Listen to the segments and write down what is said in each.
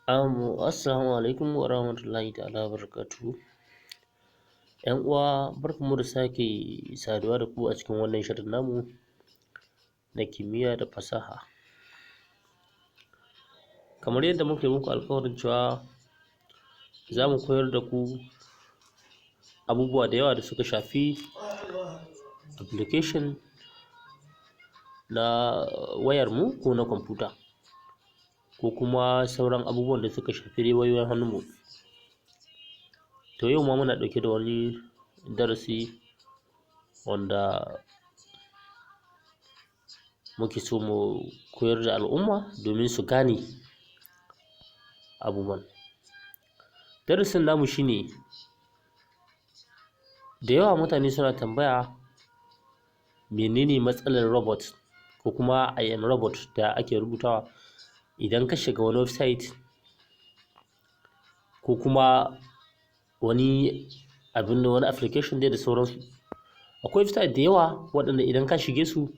Assalamu alaikum wa rahmatullahi ta'ala wa barakatuhu. ‘Yan uwa, barkanmu da sake saduwa da ku a cikin wannan shirin namu na kimiyya da fasaha. Kamar yadda muka yi muku alƙawarin cewa za mu koyar da ku abubuwa da yawa da suka shafi application na wayarmu ko na kwamfuta, ko kuma sauran abubuwan da suka shafi dai wayoyin hannunmu. To, yau ma muna ɗauke da wani darasi wanda muke so mu koyar da al'umma domin su gane abubuwan. Darasin namu shi ne, da yawa mutane suna tambaya menene matsalar robot ko kuma "I am robot" da ake rubutawa idan ka shiga wani website ko kuma wani abin, wani application dai da sauransu. Akwai website da yawa waɗanda idan ka shige su,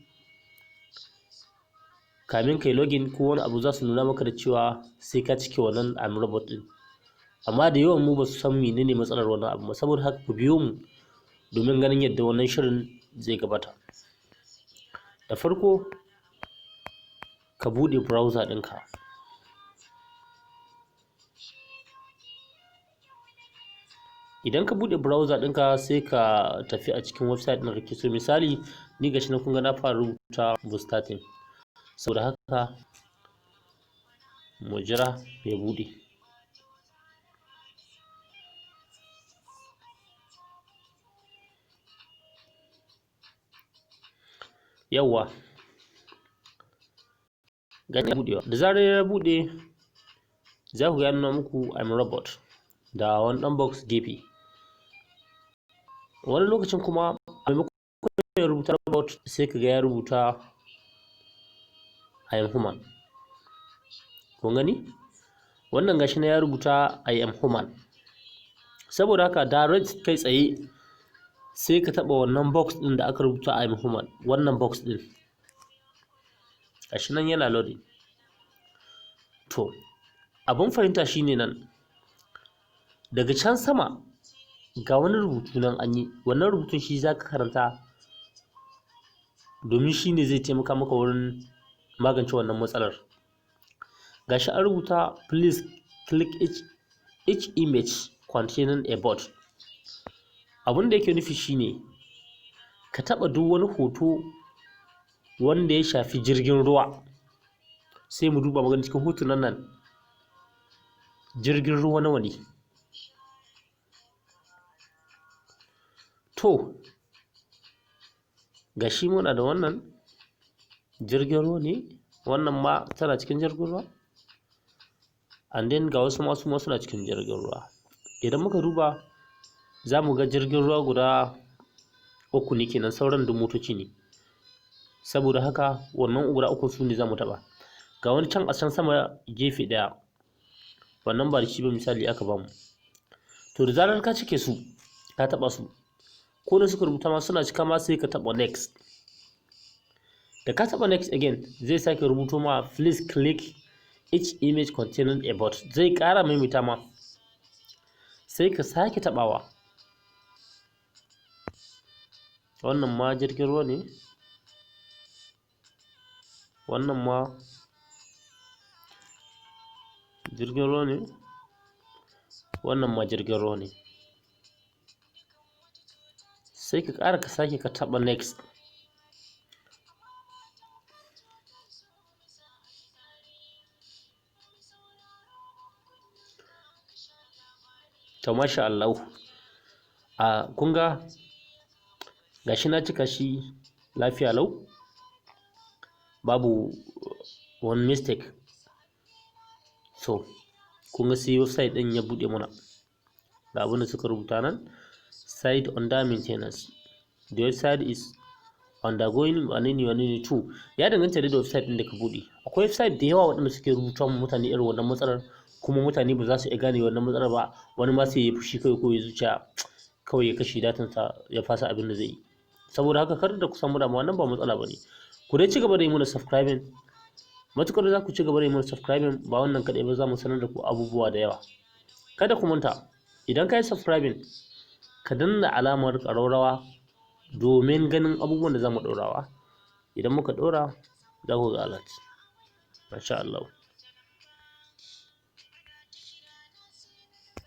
kamin kai login ko wani abu, za su nuna maka da cewa sai ka cike wannan "I'm robot" ɗin. Amma da yawan mu ba su san menene matsalar wannan abu ba. Saboda haka ku biyo mu domin ganin yadda wannan shirin zai gabata. Da farko, ka buɗe browser ɗinka. Idan ka buɗe browser ɗinka, sai ka tafi a cikin website ɗin da kake so. Misali, ni gashi nan, kun ga na fara rubuta Bootstrapping. Saboda haka mu jira ya buɗe. Yawwa, ga ya buɗewa. Da zarar ya buɗe, za ku ga ya nuna muku "I'm robot" da wani ɗan box gefe. Wani lokacin kuma, a maimakon ya rubuta robot, sai ka ga ya rubuta "I am human". Kun gani? Wannan gashi nan ya rubuta "I am human". Saboda haka direct, kai tsaye, sai ka taɓa wannan box ɗin da aka rubuta "I am human". Wannan box ɗin gashi nan yana loading. To, abun fahimta shine, nan daga can sama ga wani rubutu nan an yi. Wannan rubutun shi za ka karanta, domin shi ne zai taimaka maka wurin magance wannan matsalar. Gashi an rubuta "Please click each image containing a boat". Abun da yake nufi shine ka taɓa duk wani hoto wanda ya shafi jirgin ruwa. Sai mu duba mu gani, cikin hotunan nan jirgin ruwa nawa ne? To, gashi muna da wannan jirgin ruwa ne, wannan ma tana cikin jirgin ruwa, and then ga wasu ma, su ma suna cikin jirgin ruwa. Idan muka duba, za mu ga jirgin ruwa guda uku ne kenan, sauran duk motoci ne. Saboda haka wannan guda uku su ne za mu taɓa. Ga wani can a can sama gefe ɗaya, wannan ba da shi ba misali aka bamu. To, da zarar ka cike su, ka taɓa su, ko da suka rubuta ma, suna cika ma, sai ka taɓa next. Da ka taɓa next again, zai sake rubuto ma "Please click each image containing a boat". Zai ƙara maimaita ma, sai ka sake taɓawa. Wannan ma jirgin ruwa ne, wannan ma jirgin ruwa ne, wannan ma jirgin ruwa ne. Sai ka ƙara, ka sake ka taɓa next. To, masha Allahu, a kun ga gashi na cika shi lafiya lau, babu wani mistake. So kun ga sai website ɗin ya buɗe mana ga abin da suka rubuta nan: "Site under maintenance, the website is undergoing" wane ne, wane ne. To, ya danganta da website ɗin da ka buɗe. Akwai website da yawa waɗanda suke rubuta wa mutane irin wannan matsalar, kuma mutane ba za su iya gane wannan matsalar ba. Wani ma sai ya fushi kawai, ko ya zuciya kawai, ya kashe datansa, ya fasa abin da zai yi. Saboda haka kar da ku samu damuwa, wannan ba matsala ba ne. Ku dai ci gaba da yi mana subscribing. Matuƙar za ku ci gaba da yi mana subscribing, ba wannan kaɗai ba, za mu sanar da ku abubuwa da yawa. Kada ku manta, idan ka yi subscribing, ka danna alamar ƙararrawa domin ganin abubuwan da za mu ɗorawa. Idan muka ɗora, za ku ga alert. Masha Allah.